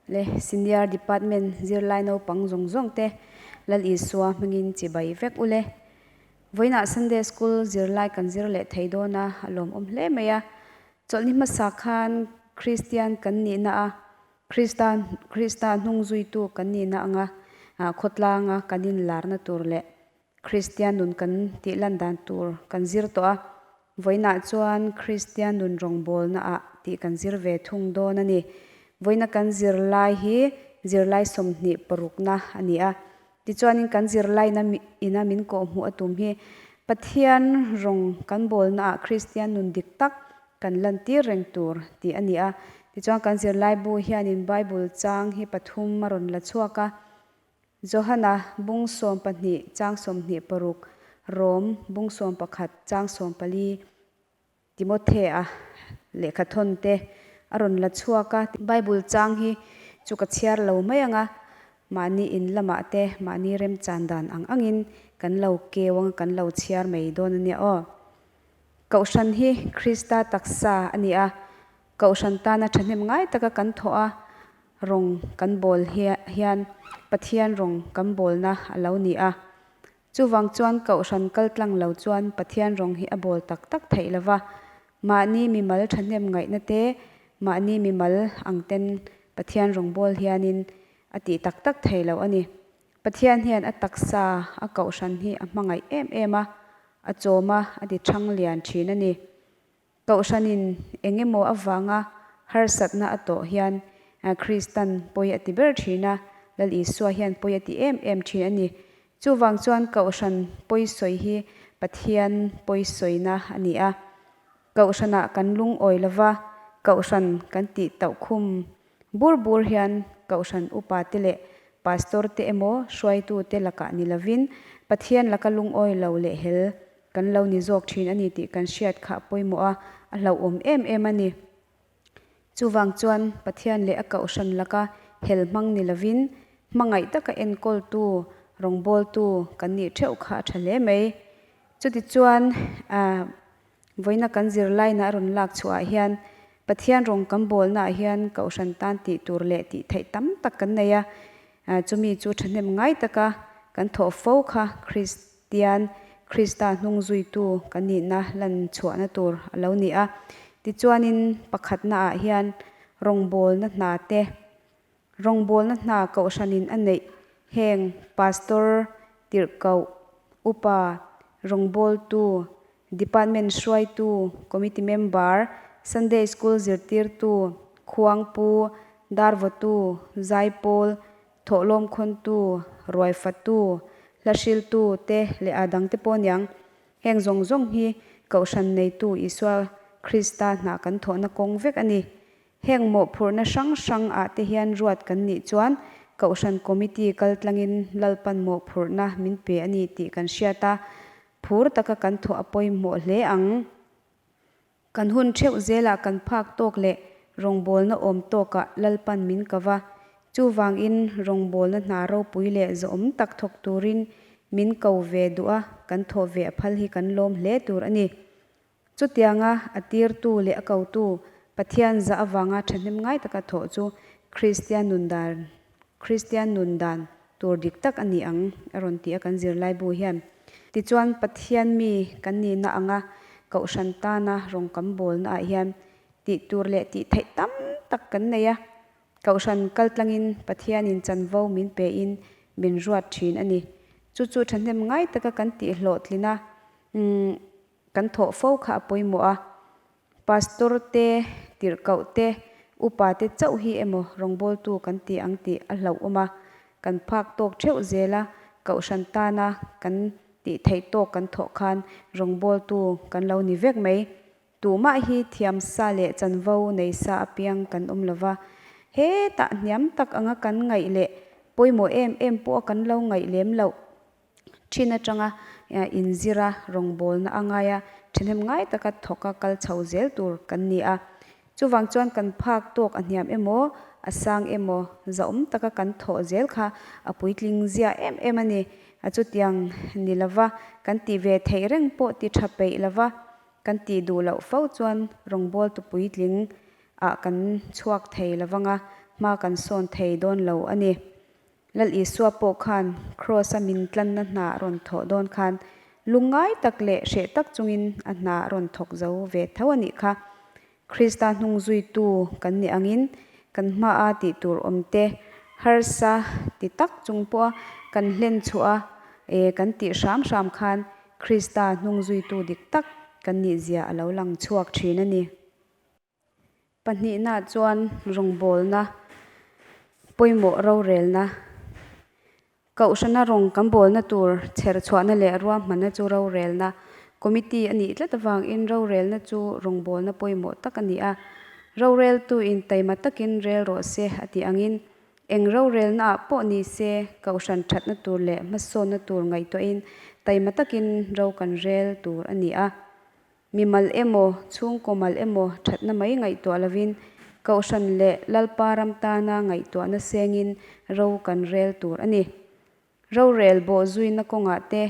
Le Senior Department zirlai naupang zawng zawng te Lal Isua hmingin chibai vek u le. Vawiinah Sunday School zirlai kan zir leh thei dawn a, a lawmawm hle mai a. Chawlhni hmasa khan Kristian kan nihna a, Krista Krista hnung zuitu kan nihna anga khawtlanga kan inlarna tur leh Kristian nun kan tih lan dan tur kan zir tawh a, vawiinah chuan Kristian nun rawngbawlna ah tih kan zir ve thung dawn a ni. Vawiina kan zirlai hi zirlai 26na a ni a, tichuanin kan zirlaina ina min kawhhmuh a tum hi Pathian rawng kan bawlna ah Kristian nun dik tak kan lantir reng tur tih a ni a. Tichuan kan zirlai bu hianin Bible chang hi pathum a rawn la chhuak a. Johana bung 12 chang 26, Rom bung 11 chang 14, Timothea lehkha thawn te a rawn la chhuak a. Bible chang hi chu ka chhiar lo mai ang a, mahni in lamah te mahni remchan dan ang angin kan lo keu ang a, kan lo chhiar mai dawn a nia aw. Kohhran hi Krista taksa a ni a, Kohhran tana thahnem ngai taka kan thawh a, rawng kan bawl hian Pathian rawng kan bawlna a lo ni a. Chuvang chuan Kohhran kal tlang lo chuan Pathian rawng hi a bawl tak tak theih lo va, mahni mimal thahnem ngaihna te, mahni mimal ang ten Pathian rawng bawl hianin a tih tak tak thei lo a ni. Pathian hian a taksa a Kohhran hi a hmangaih em em a, a chawm a, a ti thang lian thin a ni. Kohhranin eng emaw avanga harsatna a tawh hian Kristan pawi a ti ber thin a, Lal Isua hian pawi a ti em em thin a ni. Chuvang chuan Kohhran pawi sawi hi Pathian pawi sawina a ni a. Kohhranah kan lungawi lova, Kohhran kan tih tauh khum bur bur hian Kohhran upate leh Pastor te emaw hruaitute lakah ni lovin Pathian laka lungawi lo leh hel Kan lo ni zawk thin a ni tih kan hriat kha a pawimawh a, a hlauhawm em em a ni. Chuvang chuan Pathian leh a kohhran laka hel hmang ni lovin hmangaih taka enkawltu, rawngbawltu kan nih theuh kha a tha hle mai. Chutichuan vawiina kan zirlaina a rawn lak chhuahah hian Pathian rawng kan bawlnaah hian kohhran tan tih tur leh tih theih tam tak kan nei a, chumi chu thahnem ngai taka kan thawh fo kha Krist Tian Krista hnung zuitu kan nihna lan chhuahna tur a lo ni a. Tichuanin pakhatnaah hian rawngbawlna hna te, rawngbawlna hna kohhranin a neih heng Pastor, Tirhkoh, Upa, rawngbawltu, Department hruaitu, Committee member, Sunday School zirtirtu, Khuangpu, Darvawtu, Zaipawl, Thawhlawm khawntu, ruaifatu, hlahriltu te leh a dangte pawh aniang. Heng zawng zawng hi Kohhran neitu Isua Krista hna kan thawhna kawng vek a ni. Heng mawhphurhna hrang hrang ah te hian ruat kan nih chuan Kohhran Committee kal tlangin Lalpan mawhphurhna min pe a ni tih kan hriat a, phur taka kan thawh a pawimawh hle ang. Kan hun theuh zelah kan phak tawk leh rawngbawlna awm tawkah Lalpan min ko va, chuvangin rawngbawlna hna ropui leh zawhawm tak thawk turin min ko ve duh a, kan thawh ve a phal hi kan lawm hle tur a ni. Chutianga a tirtu leh a kotu Pathian zah avanga thahnem ngai taka thawh chu Kristian nun dan Kristian nun dan tur dik tak a ni ang a rawn ti a kan zirlaibu hian. Tichuan Pathian mi kan nihna anga Kohhran tana rawng kan bawlna ah hian tih tur leh tih theih tam tak kan nei a. Kohhran kaltlangin Pathianin chanvo min pein min ruat thin a ni. Chu chu thahnem ngai taka kan tih hlawhtlin a kan thawh fo kha a pawimawh a. Pastor te, tirhkoh te, upa te chauh hi emaw rawngbawltu kan ti ang tih a hlauhawm a, kan phak tawk theuh zel a, kohhran tana kan tih theih tawk kan thawh khan rawngbawltu kan lo ni vek mai. Tumah hi thiam sa leh chanvo nei sa apiang kan awm lo va, hetah hniam tak anga kan ngaih leh pawimawh em em pawha kan lo ngaih lem loh. Thin atanga inzira rawngbawlna a ngai a, thahnem ngai taka thawka kal chho zel tur kan ni a. Chuvang chuan kan phak tawk a hniam emaw, a sang emaw, zahawm taka kan thawh zel kha a puitling zia em em a ni. A chutiang ni lova kan tih ve theih reng pawh ti tha peih lova kan tih duh loh fo chuan rawngbawltu puitling ah kan chhuak thei lovang a, hma kan sawn thei dawn lo a ni. Lal Isua pawh khan Kraws-a min tlanna hna a rawn thawh dawn khan lungngai tak leh hreh tak chungin a hna a rawn thawk zo ve tho a nih kha. Krista hnung zuitu kan nih angin kan hmaa tih tur awm te harsa ti tak chung pawha kan hlen chhuah a, e kan tih hram hram khan Krista hnung zuitu dik tak kan nih zia a lo lang chhuak thin a ni. Pahnihna chuan rawngbawlna pawimawh rorelna, Kohhrana rawng kan bawlna tur chher chhuahna leh ruahmanna chu rorelna committee a nih tlat avangin rorelna chu rawngbawlna pawimawh tak a ni a. Roreltuin taima takin rel rawh se a tih angin eng rorelnaah pawh ni se kohhran thatna tur leh hmasawnna tur ngaihtuahin taima takin ro kan rel tur a ni a. Mimal emaw, chhungkaw mal emaw thatna mai ngaihtuah lovin Kohhran leh Lalpa ram tana ngaihtuahna sengin ro kan rel tur a ni. Rorel bawh zuina kawngah te,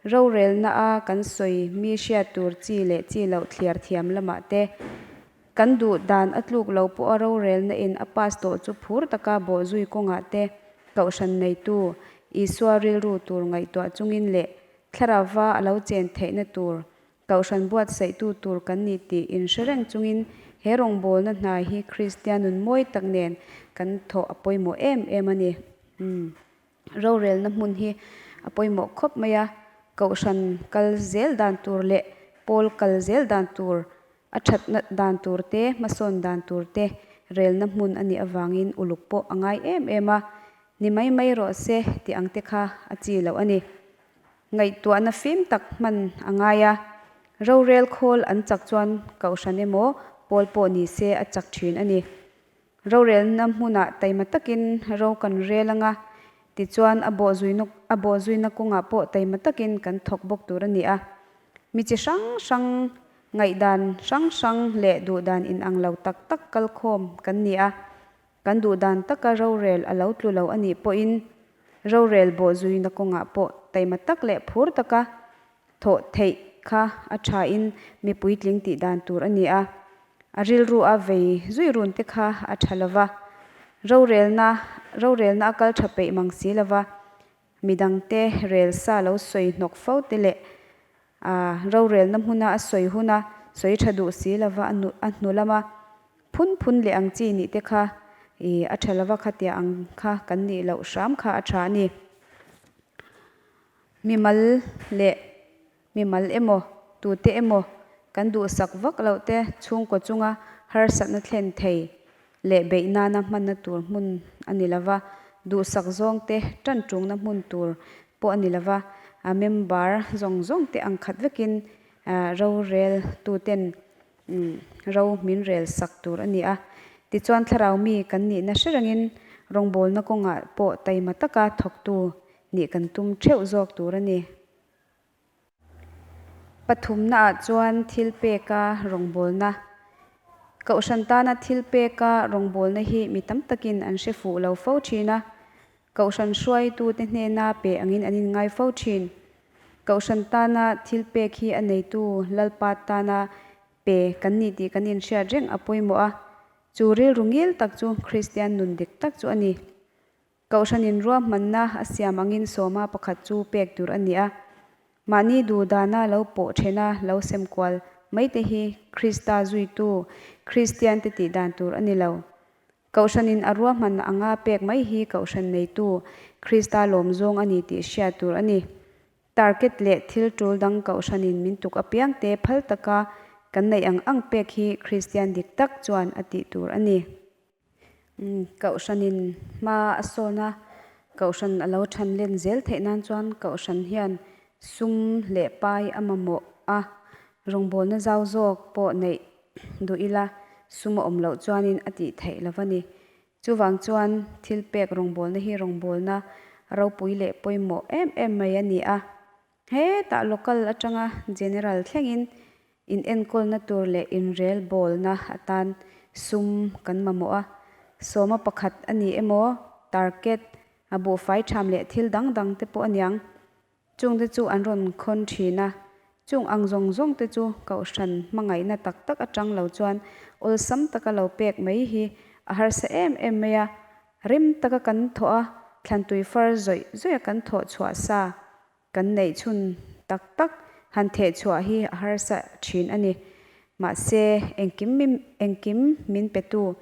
rorelna a kan sawi mi hriat tur chi leh chi loh thliar thiam lamah te, kan duh dan a tluk lo pawha rorelna in a pass tawh chu phur taka bawh zui kawngah te Kohhran neitu Isua rilru tur ngaihtuah chungin leh Thlarauva a lo chen theihna tur, Kohhran buatsaihtu tur kan ni tih inhre reng chungin he rawngbawlna hna hi Kristian nun mawi tak nen kan thawh a pawimawh em em a ni. Umm. Rorelna hmun hi a pawimawh khawp mai a, Kohhran kal zel dan tur leh pawl kal zel dan tur, a thatna dan tur te, hmasawn dan tur te relna hmun a nih avangin uluk pawh a ngai em em a, Ni mai mai rawh se tih ang te kha a chi loh a ni. Ngaihtuahna fim tak hman a ngai a, rorel khawl an chak chuan kohhran emaw pawl pawh ni se a chak thin a ni. Rorelna hmunah taima takin ro kan rel anga, tichuan a bawhzuina a bawhzuina kawngah pawh taima takin kan thawk bawk tur a ni a. Mi chi hrang hrang ngaihdan hrang hrang leh duhdan inang lo tak tak kalkhawm kan ni a. Kan duh dan taka rorel a lo tlu lo a nih pawhin rorel bawh zuina kawngah pawh taima tak leh phur taka thawh theih kha a thain mi puitling tih dan tur a ni a. A rilru a vei zui run te kha a tha lova, rorelna rorelna a kal tha peih mang si lova, midangte rel sa lo sawi hnawk fo te leh A rorelna hmuna a sawi huna sawi tha duh si lova a nu a hnu lama phun phun leh ang chi nih te kha ih a tha lova khatia ang kha kan nih loh hram kha a tha a ni. Mimal leh mimal emaw tute emaw kan duhsak vak loh te chhungkaw chunga harsatna thlen thei leh beih nana hmanna tur hmun a ni lova, duhsak zawng te tan tungna hmun tur pawh a ni lova, a member zawng zawng te ang khat vekin rorel tuten ro min rel sak tur a ni a. Tichuan thlarau mi kan nihna hre rengin rawngbawlna kawngah pawh taima taka thawktu nih kan tum theuh zawk tur a ni. Pathumnaah chuan thil peka rawngbawlna. Kohhran tana thil peka rawngbawlna hi mi tam takin an hre fuh lo fo thin a, Kohhran hruaitute hnena pe angin an inngai fo thin. Kohhran tana thil pek hi a neitu Lalpa tana pe kan ni tih kan inhriat reng a pawimawh a, chu rilru ngil tak chu Kristian nun dik tak chu a ni. Kohhranin ruahmanna a siam angin sawma pakhat chu pek tur a ni a. Mahni duhdana lo pawh thena lo sem kual mai te hi Krista zuitu Kristiante tih dan tur a ni lo. Kohhranin a ruahmanna anga pek mai hi Kohhran neitu Krista lawm zawng a ni tih hriat tur a ni. Target leh thil tul dang Kohhranin min tuk apiangte phal taka kan neih ang ang pek hi Kristian dik tak chuan a tih tur a ni. Kohhranin hma a sawn a, Kohhran a lo than len zel theih nan chuan Kohhran hian sum leh pai a mamawh a, rawngbawlna zau zawk pawh neih duh ila sum a awm loh chuanin a tih theih lo a ni. Chuvang chuan thil pek rawngbawlna hi rawngbawlna ropui leh pawimawh em em mai a ni a. Hetah local atanga general thlengin inenkawlna tur leh inrel bawlna atan sum kan mamawh a, sawma pakhat a ni emaw, target, a buhfai tham leh thil dang dang te pawh a niang. Chungte chu an rawn khawn thin a, chung ang zawng zawng te chu kohhran hmangaihna tak tak atang lo chuan awlsam taka lo pek mai hi a harsa em em mai a, rim taka kan thawh a, thlantui far zawih zawih a kan thawh chhuah sa kan neih chhun tak tak han theh chhuah hi a harsa thin a ni. Mahse, engkim engkim min petu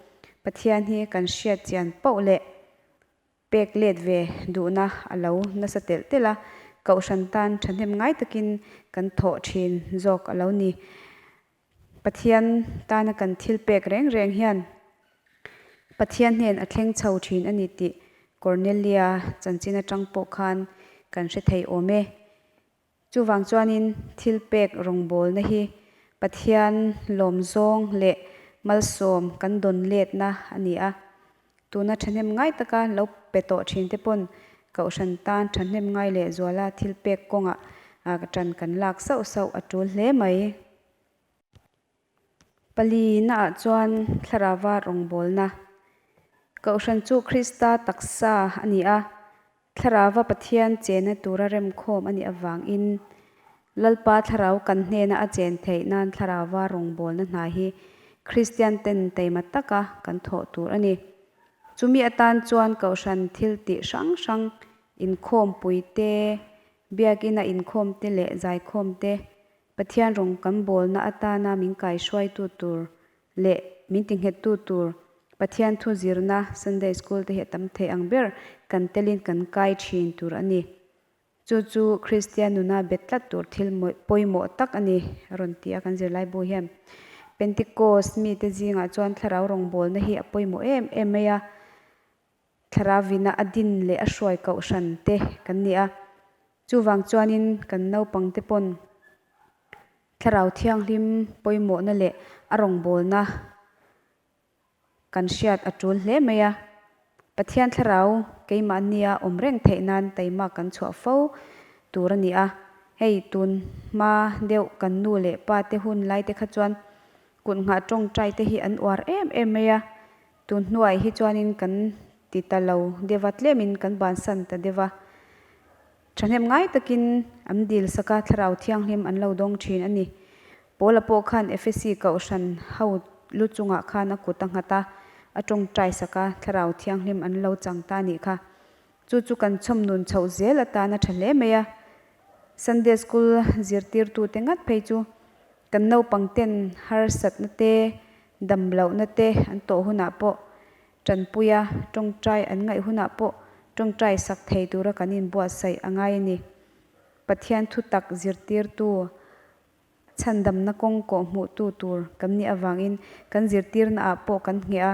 Pathian hi kan hriat chian poh leh pek let ve duhna a lo nasa telh telh a, kohhran tan thahnem ngai takin kan thawh thin zawk a lo ni. Pathian tana kan thil pek reng reng hian Pathian hnen a thleng chho thin a ni tih Cornelia chanchin atang pawh khan kan hre thei awm e. Chuvang chuanin thil pek rawngbawlna hi Pathian lawmzawng leh malsawm kan dawn letna a ni a. Tuna thahnem ngai taka lo pe tawh thin te pawn Kohhran tan thahnem ngai leh zuala thil pek kawngah ṭan kan lak sauh sauh a tul hle mai. Palinaah chuan Thlarauva rawngbawlna. Kohhran chu Krista taksa a ni a, Thlarauva Pathian chenna tura remkhawm a nih avangin Lalpa Thlarau kan hnena a chen theih nan Thlarauva rawngbawlna hna hi Kristian ten taima taka kan thawh tur a ni. Chumi atan chuan Kohhran thil tih hrang hrang inkhawmpui te, Biakina inkhawm te leh zaikhawm te Pathian rawng kan bawlna atana min kaihruaitu tur leh min tinghettu tur Pathian thu zirna Sunday School te hi a tam thei ang ber kan telin kan kai thin tur a ni. Chu chu Kristian nuna bet tlat tur thil pawimawh tak a ni, a rawn ti a kan zirlaibu hian. Pentecost mite zingah chuan thlarau rawngbawlna hi a pawimawh em em mai a. Thlarauina a din leh a hruai kohhran te kan ni a, chuvang chuanin kan naupang te pawn Thlarau Thianghlim pawimawhna leh a rawngbawlna kan hriat a tul hle mai a. Pathian Thlarau keimahnia awm reng theih nan taima kan chhuah fo tur a ni a, hei tun hma deuh kan nu leh pa te hun lai te kha chuan kut nghah tawngtai te hi an uar em em mai a, Tun hnuai hi chuanin kan ti ta lo deuh a, tlemin kan bansan ta deuh a. Thahnem ngai takin an dil sak a, Thlarau Thianghlim an lo dawng thin a ni. Paula pawh khan Efesi kohhran ho lu chungah khan a kut a nghat a, a tawngtai sak a, Thlarau Thianghlim an lo chang ta nih kha. Chu chu kan chhawm nun chhoh zel atan a tha hle mai a. Sunday School zirtirtute ngat phei chu kan naupang ten harsatna te, damlohna te an tawh hunah pawh tanpuia tawngtai an ngaih hunah pawh tawngtai sak thei tura kan inbuatsaih a ngai a ni. Pathian thutak zirtirtu Chhandamna kawng kawh hmuhtu tur kan nih avangin kan zirtirnaah pawh kan ngheh a,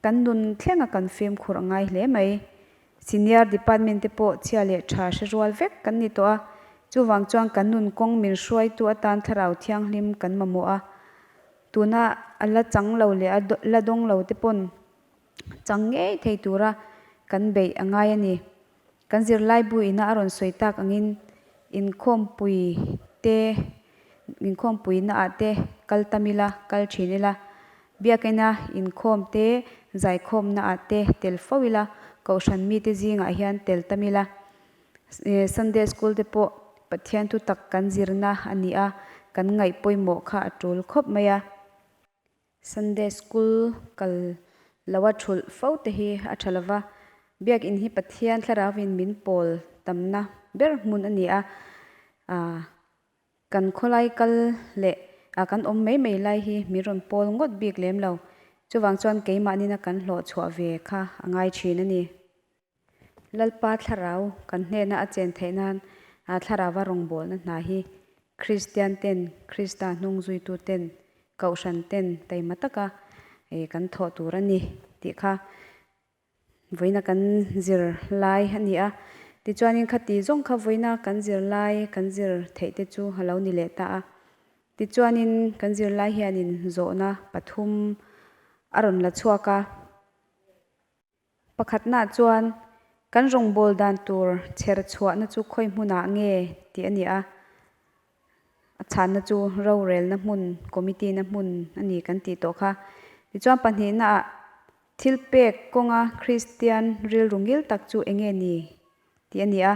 kan nun thlenga kan fimkhur a ngai hle mai. Senior department te pawh chhia leh tha hre rual vek kan ni tawh a, chuvang chuan kan nun kawng min hruaitu atan Thlarau Thianghlim kan mamawh a, tuna a la chang lo leh a la dawng lo te pawn chang ngei thei tura kan beih a ngai a ni. Kan zirlai bu ina a rawn sawi tak angin inkhawmpui te, inkhawmpui naah te kal tam ila, kal thin ila, biakina inkhawm te, zaikhawm naah te tel fo ila, kohhran mite zingah hian tel tam ila. Sunday school te pawh Pathian thu tak kan zirna a ni a, kan ngaih pawimawh kha a tul khawp mai a. Sunday School kal loa thulh fo te hi a tha lova, Biakinn hi Pathian thlarauin min pawl tamna ber hmun a ni a, kan khawlai kal leh kan awm mai mai lai hi min rawn pawl ngawt bik lem lo, chuvang chuan keimahnin a kan hlawh chhuah ve kha a ngai thin a ni. Lalpa thlarau kan hnena a chen theih nan thlarauva rawngbawlna hna hi Kristian ten, Krista hnung zuitu ten, Kohhran ten taima taka kan thawh tur a ni tih kha vawiina kan zir lai a ni a. Tichuanin khati zawng kha vawiina kan zir lai kan zir theih te chu a lo ni leh ta a. Tichuanin kan zir lai hianin zawhna pathum a rawn la chhuak a. Pakhatnaah chuan kan rawngbâwl dan tur chher chhuahna chu khawi hmunah nge tih a ni a, a chhanna chu rorelna hmun, committee-na hmun a ni kan tih tawh kha. Tichuan pahnihnaah thil pek kawnga Kristian rilru ngil tak chu eng nge ni tih a ni a.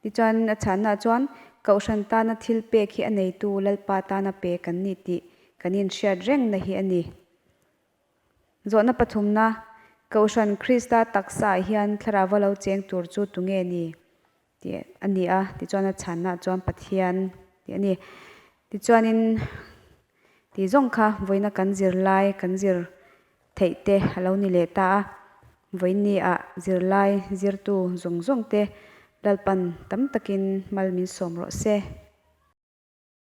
Tichuan a chhannaah chuan Kohhran tana thil pek hi a neitu Lalpa tana pe kan ni tih kan inhriat rengna hi a ni. Zawhna pathumna, Kohhran Krista taksaah hian thlarauva lo cheng tur chu tunge ni? tih a ni a, tichuan a chhannaah chuan Pathian tih a ni. Tichuanin tih zawng kha vawiina kan zirlai kan zir theih te a lo ni leh ta a, vawiinni ah zirlai zirtu zawng zawng te Lalpan tam takin mal min sawm rawh se.